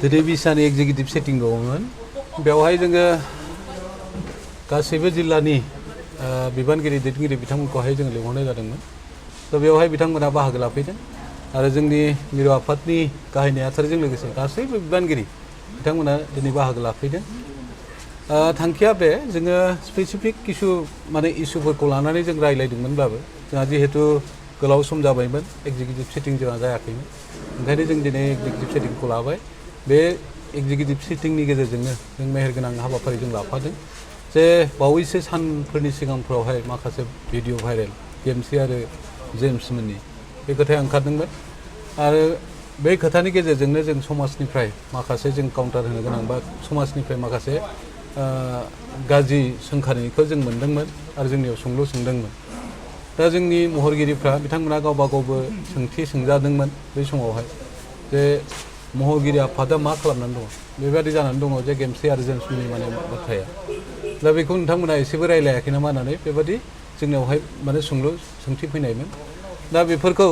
दिनै बिसानि executive setting दङमोन बेवहाय जोङो गासैबो जिल्लानि बिबानगिरि दैदेनगिरि बिथांमोनखौहाय जों लिंहरनाय जादोंमोन थ' बेवहाय बिथांमोना बाहागो लाफैदों आरो जोंनि मिरु आफादनि गाहाय नेहाथारिजों लोगोसे गासैबो बिबानगिरि बिथांमोना दिनै बाहागो लाफैदों थांखिया बे जोङो स्पेसिफिक किसु माने इसुफोरखौ लानानै जों रायज्लायदोंमोनब्लाबो जोंहा जिहेतु गोलाव सम जाबायमोन एग्जिकिउटिभ सेटिं जोंहा जायाखैमोन ओंखायनो जों दिनै एग्जिकिउटिभ सेटिंखौ लाबाय बे एग्जिकिउटिभ सेटिंनि गेजेरजोंनो जों मेहेरगोनां हाबाफारि जों लाफादों जे बावैसो सानफोरनि सिगांफ्रावहाय माखासे भिडिअ भाइरेल गेमस्रि आरो जेम्स मोननि बे खोथाया ओंखारदोंमोन आरो बे खोथानि गेजेरजोंनो जों समाजनिफ्राय माखासे जों काउन्टार होनो गोनां बा समाजनिफ्राय माखासे गाज्रि सोंखारिनायखौ जों मोनदोंमोन आरो जोंनियाव सोंलु सोंदोंमोन दा जोंनि महरगिरिफ्रा बिथांमोना गावबा गावबो सोंथि सोंजादोंमोन बै समावहाय जे महरगिरि आफादा मा खालामनानै दङ बेबायदि जानानै दङ जे गेमस्रि आरो जेम्सनि माने बाथ्राया दा बेखौ नोंथांमोना एसेबो रायज्लायाखै नामा होननानै बेबादि जोंनियावहाय माने सोंथि फैनायमोन दा बेफोरखौ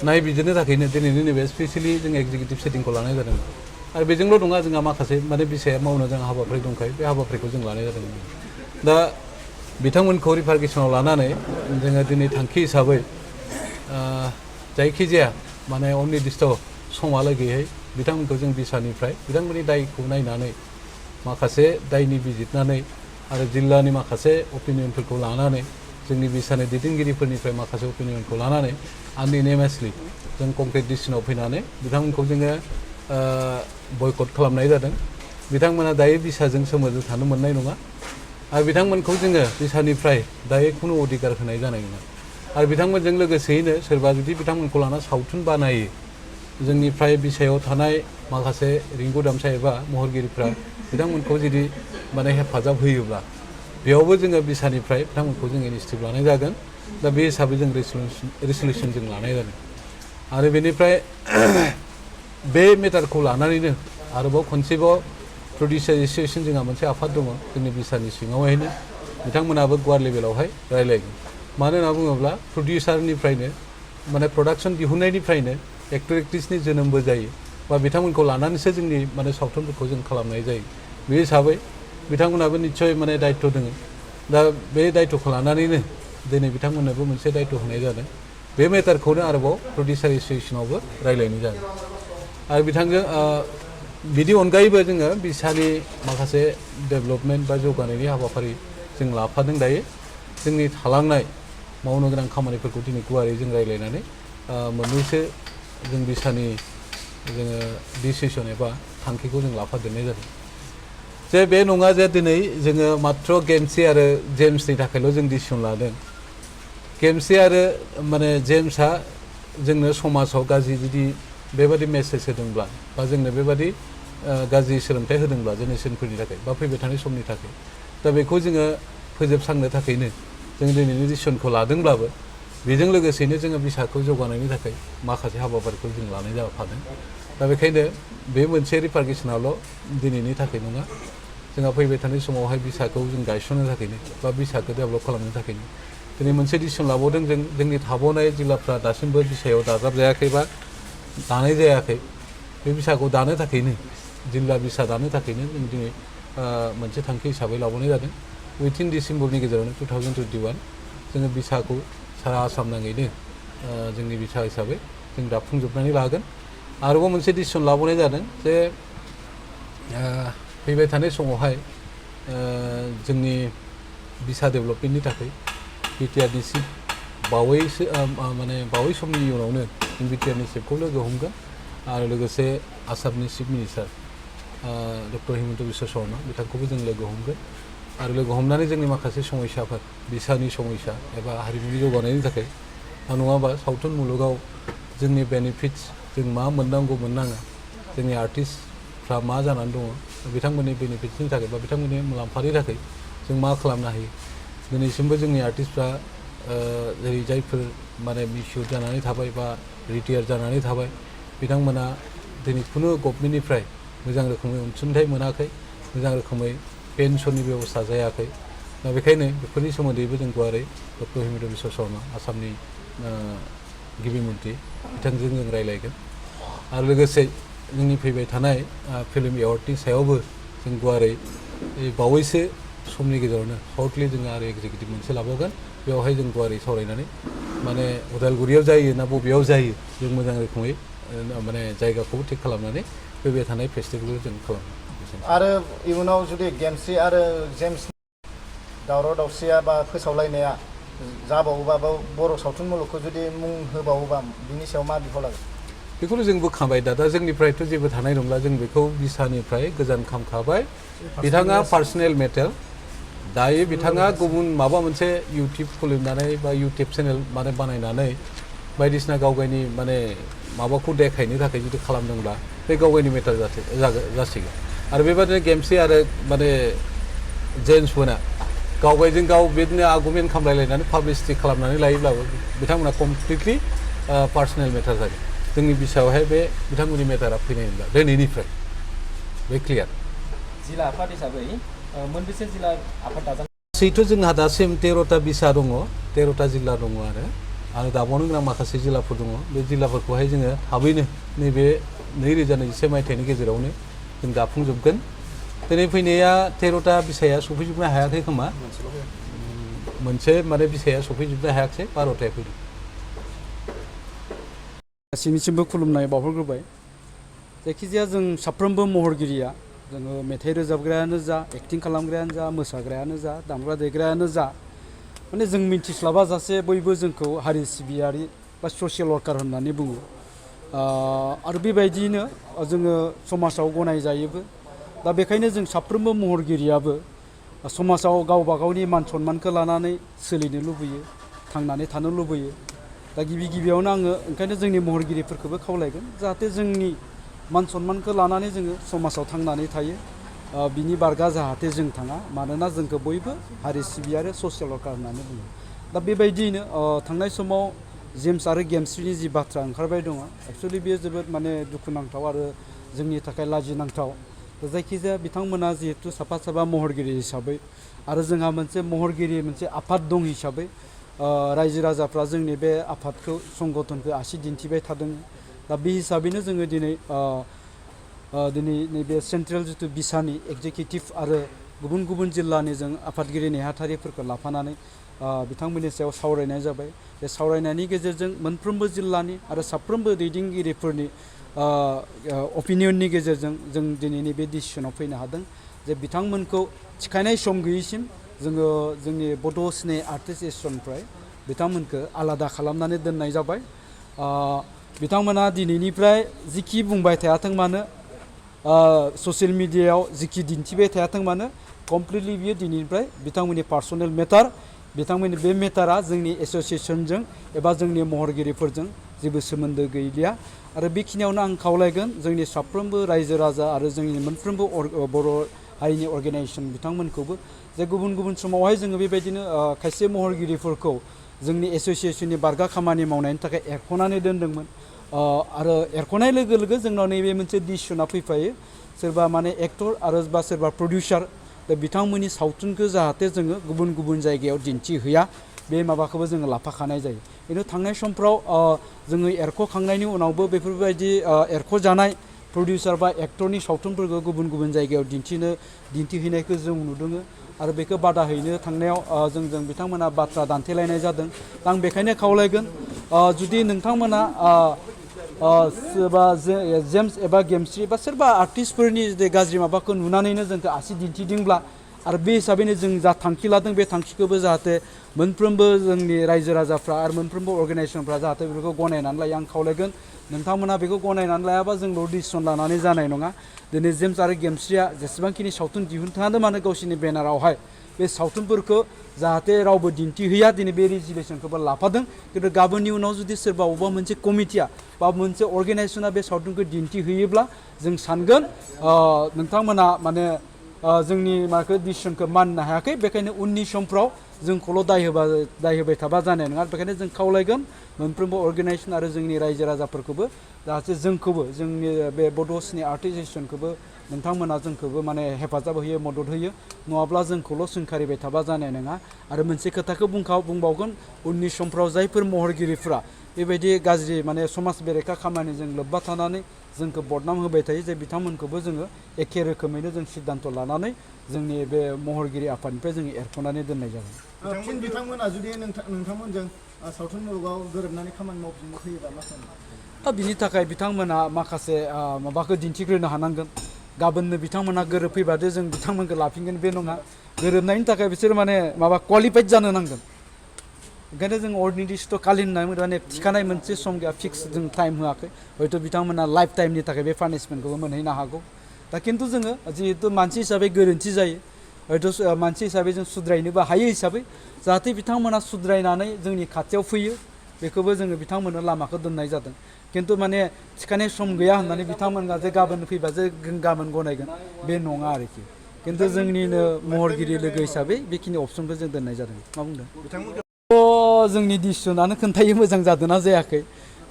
नायबिजिरनो थाखायनो दिनैनि नैबे स्पेसियेलि जों एग्जिकिउटिभ सेटिंखौ लानाय जादों आरो बेजोंल' नङा जोंहा माखासे माने बिसाया मावनो जोंहा हाबाफारि दंखायो बे हाबाफारिखौ जों लानाय जादोंमोन दा बिथांमोनखौ रिपारकेसनाव लानानै जोङो दिनै थांखि हिसाबै जायखिजाया माने अनिर्दिष्ट समहालागैहाय बिथांमोनखौ जों बिसानिफ्राय बिथांमोननि दायखौ नायनानै माखासे दायनि बिजिरनानै आरो जिल्लानि माखासे अपिनियनफोरखौ लानानै जोंनि बिसानि दैदेनगिरिफोरनिफ्राय माखासे अपिनियनखौ लानानै आनइनेमासलि जों कंक्रिट डिसिसनाव फैनानै बिथांमोनखौ जोङो बयकट खालामनाय जादों बिथांमोना दायो बिसाजों सोमोन्दो थानो मोननाय नङा आरो बिथांमोनखौ जोङो बिसानिफ्राय दायो खुनु अधिकार होनाय जानाय नङा आरो बिथांमोनजों लोगोसेयैनो सोरबा जुदि बिथांमोनखौ लाना सावथुन बानायो जोंनिफ्राय बिसायाव थानाय माखासे रिंगु दामसा एबा महरगिरिफ्रा बिथांमोनखौ जुदि माने हेफाजाब होयोब्ला बेयावबो जोङो बिसानिफ्राय बिथांमोनखौ जों इनिसिएटिभ लानाय जागोन दा बे हिसाबै जों रेसुलेसन जों लानाय जादों आरो बेनिफ्राय बे मेटारखौ लानानैनो आरोबाव खनसेबाव प्रडिउसार एस'सिएसन जोंहा मोनसे आफाद दङ जोंनि बिसानि सिङावहायनो बिथांमोनाबो गुवार लेभेलावहाय रायज्लायगोन मानो होनना बुङोब्ला प्रडिउसारनिफ्रायनो माने प्रडाक्सन दिहुननायनिफ्रायनो एक्टर एक्ट्रिसनि जोनोमबो जायो बा बिथांमोनखौ लानानैसो जोंनि माने सावथुनफोरखौ जों खालामनाय जायो बे हिसाबै बिथांमोनाबो निस्सय माने दायित्व दङ दा बे दायित्वखौ लानानैनो दिनै बिथांमोननोबो मोनसे दायित्व होनाय जादों बे मेटारखौनो आरोबाव प्रडिउसार एस'सिएसनावबो रायज्लायनाय जागोन आरो बिथांजों बिनि अनगायैबो जोङो बिसानि माखासे डेभेलपमेन्ट बा जौगानायनि हाबाफारि जों लाफादों दायो जोंनि थालांनाय मावनो गोनां खामानिफोरखौ दिनै गुवारै जों रायज्लायनानै मोननैसो जों बिसानि जोङो डिसिसन एबा थांखिखौ जों लाफादेरनाय जादों जे बे नङा जे दिनै जोङो मात्र गेमस्रि आरो जेम्सनि थाखायल' जों डिसिसन लादों गेमस्रि आरो माने जेम्सआ जोंनो समाजाव गाज्रि जुदि बेबादि मेसेज होदोंब्ला बा जोंनो बेबादि गाज्रि सोलोंथाइ होदोंब्ला जेनेरेसनफोरनि थाखाय बा फैबाय थानाय समनि थाखाय दा बेखौ जोङो फोजोबस्रांनो थाखायनो जों दिनैनि डिसिसनखौ लादोंब्लाबो बेजों लोगोसेनो जोङो बिसाखौ जौगानायनि थाखाय माखासे हाबाफारिखौ जों लानाय जाफादों दा बेखायनो बे मोनसे रिपारकेसनाल' दिनैनि थाखाय नङा जोंहा फैबाय थानाय समावहाय बिसाखौ जों गायसननो थाखायनो बा बिसाखौ डेभेलप खालामनो थाखायनो दिनै मोनसे डिसिसन लाबावदों जों जोंनि थाबावनाय जिल्लाफ्रा दासिमबो बिसायाव दाजाबजायाखै बा दानाय जायाखै बे बिसाखौ दानो थाखायनो जिल्ला बिसा दानो थाखायनो जों दिनै मोनसे थांखि हिसाबै लाबावनाय जादों उइथिन डिसेम्बरनि गेजेरावनो 2021 जोङो बिसाखौ सारा आसाम नाङैनो जोंनि बिसा हिसाबै जों दाफुंजोबनानै लागोन आरोबाव मोनसे डिसिसन लाबावनाय जादों जे फैबाय थानाय समावहाय जोंनि बिसा डेभेलपमेन्टनि थाखाय बिटिआरनि चिफ बावै समनि उनावनो जों बिटिआरनि चिफखौ लोगो हमगोन आरो लोगोसे आसामनि chief minister doctor Himanta Biswa Sarma बिथांखौबो जों लोगो हमगोन आरो लोगो हमनानै जोंनि माखासे समयसाफोर बिसानि समयसा एबा हारिमुनि जौगानायनि थाखाय नङाबा सावथुन मुलुगाव जोंनि बेनिफिट्स जों मा मोननांगौ मोननाङा जोंनि आर्टिस्टफ्रा मा जानानै दङ बिथांमोननि बेनिफिट्सनि थाखाय बा बिथांमोननि मुलाम्फानि थाखाय जों मा खालामनो हायो दिनैसिमबो जोंनि आर्टिस्टफ्रा जेरै जायफोर माने मिसइउज जानानै थाबाय बा रिटायार जानानै थाबाय बिथांमोना दिनै खुनु गभर्नमेन्टनिफ्राय मोजां रोखोमै अनसुंथाइ मोनाखै मोजां रोखोमै पेन्सननि बेबस्था जायाखै दा बेखायनो बेफोरनि सोमोन्दैबो जों गुवारै डक्टर हिमन्त बिश्व शर्मा आसामनि गिबि मन्थ्रि बिथांजों जों रायज्लायगोन आरो लोगोसे जोंनि फैबाय थानाय फिल्म एवार्डनि सायावबो जों गुवारै बावैसो समनि गेजेरावनो सर्टलि जोङो आरो एग्जिकिउटिभ मोनसे लाबावगोन बेवहाय जों गुवारै सावरायनानै माने उदालगुरियाव जायो ना बबेयाव जायो जों मोजां रोखोमै माने जायगाखौ थिग खालामनानै फैबाय थानाय फेस्टिभेलखौ जों खालामो आरो इयुनाव जुदि गेमस्रि आरो जेम्स दावराव दावसिया बा फोसावलायनाया जाबावोबा बर' सावथुन मुलुगखौ जुदि मुं होबावोबा बिनि सायाव मा बिफाव लागोन बेखौनो जों बोखांबाय दा जोंनिफ्रायथ' जेबो थानाय नंला जों बेखौ बिसानिफ्राय गोजान खालामखाबाय बिथाङा पार्सनेल मेटार दायो बिथाङा गुबुन माबा मोनसे इउटिउब खुलिनानै बा इउटिउब चेनेल माने बानायनानै बायदिसिना गावगायनि माने माबाखौ देखायनो थाखाय जुदि खालामदोंब्ला बे गावगायनि मेटार जासिगोन आरो बेबादिनो गेमस्रि आरो माने जेन्समोना गावगायजों गाव बिदिनो आर्गुमेन्ट खालामलायलायनानै पाब्लिसिटि खालामनानै लायोब्लाबो बिथांमोना कमप्लिटलि पार्सनेल मेटार जागोन जोंनि बिसायावहाय बे बिथांमोननि मेटारा फैनाय नंला दिनैनिफ्राय बे क्लियार जिल्ला आफाद हिसाबै मोनबेसे जिल्ला आफाद दाजानाय गासैथ' जोंहा दासिम 13टा बिसा दङ 13टा जिल्ला दङ आरो दाबावनो गोनां माखासे जिल्लाफोर दङ बे जिल्लाफोरखौहाय जोङो थाबैनो नैबे 2021 मायथाइनि गेजेरावनो जों दाफुंजोबगोन दिनै फैनाया 13टा बिसाया सफैजोबनो हायाखै खोमा मोनसे माने बिसाया सफैजोबनो हायाखै 12टाया फैदों गासैनिसिमबो खुलुमनाय बावहरग्रोबाय जायखिजाया जों साफ्रोमबो महरगिरिया जोङो मेथाइ रोजाबग्रायानो जा एक्टिं खालामग्रायानो जा मोसाग्रायानो जा दामग्रा देग्रायानो जा माने जों मिन्थिस्लाबाजासे बयबो जोंखौ हारि सिबियारि बा ससियेल वार्कार होननानै बुङो आरो बेबायदियैनो जोङो समाजाव गनायजायोबो दा बेखायनो जों साफ्रोमबो महरगिरियाबो समाजाव गावबा गावनि मान सन्मानखौ लानानै सोलिनो लुबैयो थांनानै थानो लुबैयो दा गिबियावनो आङो ओंखायनो जोंनि महरगिरिफोरखौबो खावलायगोन जाहाथे जोंनि मान सन्मानखौ लानानै जोङो समाजाव थांनानै थायो बिनि बारगा जाहाथे जों थाङा मानोना जोंखौ बयबो हारि सिबियारि ससियेल वार्कार होननानै बुङो दा बेबायदियैनो थांनाय समाव जेम्स आरो गेमस्रिनि जि बाथ्रा ओंखारबाय दङ एक्सुवेलि बेयो जोबोद माने दुखुनांथाव आरो जोंनि थाखाय लाजिनांथाव जायखिजाया बिथांमोना जिहेतु साफा महरगिरि हिसाबै आरो जोंहा मोनसे महरगिरि मोनसे आफाद दं हिसाबै रायजो राजाफ्रा जोंनि बे आफादखौ संगठनखौ आसि दिन्थिबाय थादों दा बे हिसाबैनो जोङो दिनै नैबे सेन्ट्रेल जिथु बिसानि एक्जिकिउटिभ आरो गुबुन जिल्लानि जों आफादगिरि नेहाथारिफोरखौ लाफानानै बिथांमोननि सायाव सावरायनाय जाबाय बे सावरायनायनि गेजेरजों मोनफ्रोमबो जिल्लानि आरो साफ्रोमबो दैदेनगिरिफोरनि अपिनियननि गेजेरजों जों दिनैनि बे डिसिसनाव फैनो हादों जे बिथांमोनखौ थिखानाय सम गैयैसिम जोङो जोंनि बड' सिने आर्टिस्ट एस'सिएसननिफ्राय बिथांमोनखौ आलादा खालामनानै दोननाय जाबाय बिथांमोना दिनैनिफ्राय जिखि बुंबाय थायाथों मानो ससियेल मिडियायाव जिखि दिन्थिबाय थायाथों मानो कमप्लिटलि बियो दिनैनिफ्राय बिथांमोननि पार्सनेल मेटार बिथांमोननि बे मेटारा जोंनि एस'सिएसनजों एबा जोंनि महरगिरिफोरजों जेबो सोमोन्दो गैलिया आरो बेखिनियावनो आं खावलायगोन जोंनि साफ्रोमबो रायजो राजा आरो जोंनि मोनफ्रोमबो बर' हारिनि अर्गेनाइजेसन बिथांमोनखौबो जे गुबुन समावहाय जोङो बेबायदिनो खायसे महरगिरिफोरखौ जोंनि एस'सिएसननि बारगा खामानि मावनायनि थाखाय एरख'नानै दोनदोंमोन आरो एरख'नाय लोगो लोगो जोंनाव नैबे मोनसे डिसिसना फैफायो सोरबा माने एक्टर आरो बा सोरबा प्रडिउसार दा बिथांमोननि सावथुनखौ जाहाथे जोङो गुबुन जायगायाव दिन्थिहैया बे माबाखौबो जोङो लाफाखानाय जायो खिन्थु थांनाय समफ्राव जोङो एरख'खांनायनि उनावबो बेफोरबायदि एरख'जानाय प्रडिउसार बा एक्टरनि सावथुनफोरखौ गुबुन जायगायाव दिन्थिहैनायखौ जों नुदों आरो बेखौ बादा हैनो थांनायाव जोंजों बिथांमोना बाथ्रा दान्थेलायनाय जादों आं बेखायनो खावलायगोन जुदि नोंथांमोना सोरबा जेम्स एबा गेमस्रि बा सोरबा आर्टिस्टफोरनि जे गाज्रि माबाखौ नुनानैनो जोंखौ आसि दिन्थिदोंब्ला आरो बे हिसाबैनो जों जा थांखि लादों बे थांखिखौबो जाहाथे मोनफ्रोमबो जोंनि रायजो राजाफ्रा आरो मोनफ्रोमबो अर्गेनाइजेसनफ्रा जाहाथे बेखौ गनायनानै लायो आं खावलायगोन नोंथांमोना बेखौ गनायनानै लायाबा जोंल' डिसिसन लानानै जानाय नङा दिनै जेम्स आरो गेमस्रिया जेसेबांखिनि सावथुन दिहुनथाङानो मानो गावसोरनि बेनारावहाय बे सावथुनफोरखौ जाहाथे रावबो दिन्थिहैया दिनै बे रेजुलेसनखौबो लाफादों खिन्थु गाबोननि उनाव जुदि सोरबा अबेबा मोनसे कमिटिया बा मोनसे अर्गेनाइजेसना बे सावथुनखौ दिन्थिहैयोब्ला जों सानगोन नोंथांमोना माने जोंनि माखौ डिसिसनखौ मानिनो हायाखै बेखायनो उननि समफ्राव जोंखौल' दाय होबाय थाबा जानाय नङा बेखायनो जों खावलायगोन मोनफ्रोमबो अर्गेनाइजेसन आरो जोंनि रायजो राजाफोरखौबो जाहाथे जोंखौबो जोंनि बे बड' सिने आर्टिस्ट एस'सिएसनखौबो नोंथांमोना जोंखौबो माने हेफाजाब होयो मदद होयो नङाब्ला जोंखौल' सोंखारिबाय थाबा जानाय नङा आरो मोनसे खोथाखौ बुंबावगोन उननि समफ्राव जायफोर महरगिरिफ्रा बेबायदि गाज्रि माने समाज बेरेखा खामानिजों लोब्बा थानानै जोंखौ बदनाम होबाय थायो जे बिथांमोनखौबो जोङो एखे रोखोमैनो जों सिद्धान्त लानानै जोंनि बे महरगिरि आफादनिफ्राय जोङो एरख'नानै दोननाय जागोन। फिन बिथांमोना जुदि नोंथांमोनजों सावथुन मुलुगाव गोरोबनानै खामानि मावफिननो फैयोबा मा सानो? बिनि थाखाय बिथांमोना माखासे माबाखौ दिन्थिग्रोनो हानांगोन। गाबोननो बिथांमोना गोरोबफैबादो जों बिथांमोनखौ लाफिनगोन बे नङा। गोरोबनायनि थाखाय बिसोर माने माबा क्वालिफाइड जानो नांगोन। ओंखायनो जों अर्निदिस्ट' कालिन होननानै माने थिखानाय मोनसे सम गैया, फिक्स जों टाइम होआखै। हयथ' बिथांमोना लाइफ टाइमनि थाखाय बे पानिशमेन्टखौबो मोनहैनो हागौ। दा खिन्थु जोङो जिहेतु मानसि हिसाबै गोरोन्थि जायो, हयथ' मानसि हिसाबै जों सुद्रायनोबो हायो हिसाबै जाहाथे बिथांमोना सुद्रायनानै जोंनि खाथियाव फैयो, बेखौबो जोङो बिथांमोननो लामाखौ दोननाय जादों। खिन्थु माने थिखानाय सम गैया होननानै बिथांमोना जे गाबोन फैबा जे गाबोन गनायगोन बे नङा आरोखि। खिन्थु जोंनिनो महरगिरि लोगो हिसाबै बेखिनि अपसनखौ जों दोननाय जादों। मा बुंदों? जोंनि डिसिसनानो खोन्थायो मोजां जादोंना जायाखै।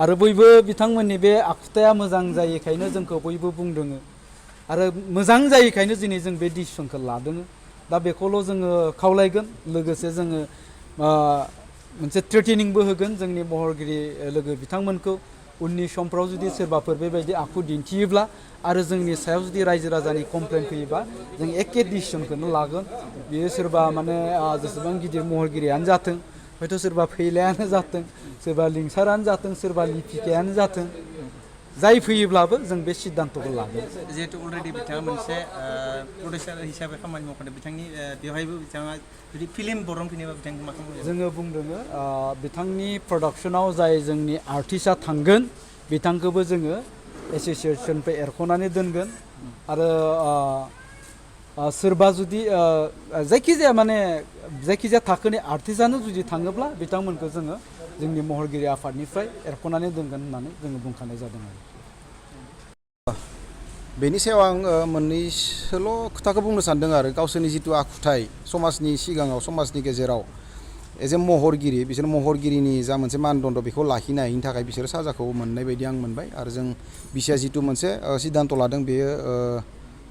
आरो बयबो बिथांमोननि बे आखुथाया मोजां जायैखायनो जोंखौ बयबो बुंदों। आरो मोजां जायैखायनो दिनै जों बे डिसिसनखौ लादों। दा बेखौल' जोङो खावलायगोन। लोगोसे जोङो मोनसे थ्रेटेनिंबो होगोन जोंनि महरगिरि लोगो बिथांमोनखौ। उननि समफ्राव जुदि सोरबाफोर बेबायदि आखु दिन्थियोब्ला आरो जोंनि सायाव जुदि रायजो राजानि कमप्लेन फैयोबा जों एखे डिसिसनखौनो लागोन। बियो सोरबा माने जेसेबां गिदिर महरगिरियानो जाथों, हयथ' सोरबा फैलायानो जाथों, सोरबा लिंसारानो जाथों, सोरबा लिपिकायानो जाथों, जाय फैयोब्लाबो जों बे सिद्धान्तखौ लागोन। जिहेतु अलरेडि बिथाङा मोनसे प्रडिउसार हिसाबै खामानि मावखादों, बिथांनि बेवहायबो बिथाङा जुदि फिल्म बरनफिनोबा बिथांखौ मा खालामो? जोङो बुंदों बिथांनि प्रडाक्सनाव जाय जोंनि आर्टिस्टआ थांगोन बिथांखौबो जोङो एस'सियेसननिफ्राय एरख'नानै दोनगोन। आरो सोरबा जुदि जायखिजाया थाखोनि आर्टिस्टआनो जुदि थाङोब्ला बिथांमोनखौ जोङो जोंनि महरगिरि आफादनिफ्राय एरख'नानै दोनगोन होननानै जोङो बुंखानाय जादों आरो। बेनि सायाव आं मोननैसोल' खोथाखौ बुंनो सानदों आरो गावसोरनि जिथु आखुथाय समाजनि सिगाङाव, समाजनि गेजेराव एज ए महरगिरि, बिसोर महरगिरिनि जा मोनसे मानदन्द बेखौ लाखिनो हायिनि थाखाय बिसोरो साजाखौ मोननाय बायदि आं मोनबाय। आरो जों बिसिआ जिथु मोनसे सिद्धान्त लादों बेयो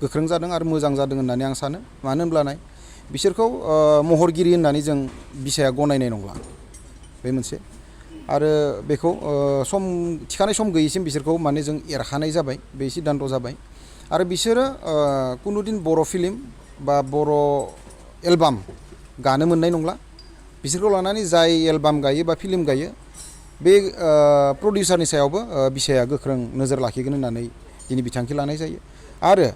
गोख्रों जादों आरो मोजां जादों होननानै आं सानो। मानो होनब्ला बिसोरखौ महरगिरि होननानै जों बिसाया गनायनाय नंला, बे मोनसे। आरो बेखौ थिखानाय सम गैयैसिम बिसोरखौ माने जों एरखानाय जाबाय, बे सिद्धान्त जाबाय। आरो बिसोरो कुनुदिन बर' फिल्म बा बर' एलबाम गानो मोननाय नंला। बिसोरखौ लानानै जाय एलबाम गायो बा फिल्म गायो बे प्रडिउसारनि सायावबो बिसाया गोख्रों नोजोर लाखिगोन होननानै दिनै बिथांखि लानाय जायो। आरो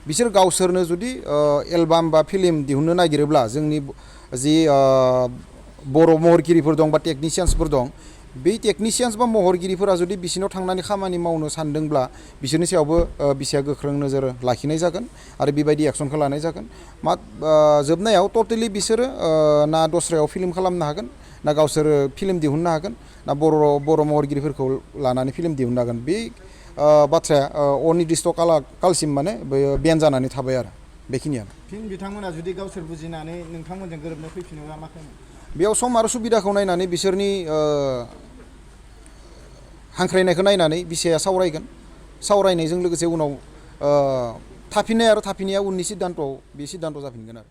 बिसोर गावसोरनो जुदि एलबाम बा फिल्म दिहुननो नागिरोब्ला जोंनि जि बर' महरगिरिफोर दं बा टेकनिसियान्सफोर दं, बै टेकनिसियान्स बा महरगिरिफोरा जुदि बिसोरनाव थांनानै खामानि मावनो सानदोंब्ला बिसोरनि सायावबो बिसाया गोख्रों नोजोर लाखिनाय जागोन आरो बेबायदि एक्सनखौ लानाय जागोन। जोबनायाव टटेलि बिसोरो ना दस्रायाव फिल्म खालामनो हागोन, ना गावसोरो फिल्म दिहुननो हागोन, ना बर' महरगिरिफोरखौ लानानै फिल्म दिहुननो हागोन। बे बाथ्राया अनिर्दिष्ट कालसिम माने बेन जानानै थाबाय आरो बेखिनियानो। फिन बिथांमोना जुदि गावसोर बुजिनानै नोंथांमोनजों गोरोबनो फैफिनोबा मा खालामो? बेयाव सम आरो सुबिदाखौ नायनानै बिसोरनि हांख्रायनायखौ नायनानै बिसाया सावरायगोन। सावरायनायजों लोगोसे उनाव थाफिननाय आरो थाफिनैया उननि सिद्धान्तआव बे सिद्धान्त जाफिनगोन आरो।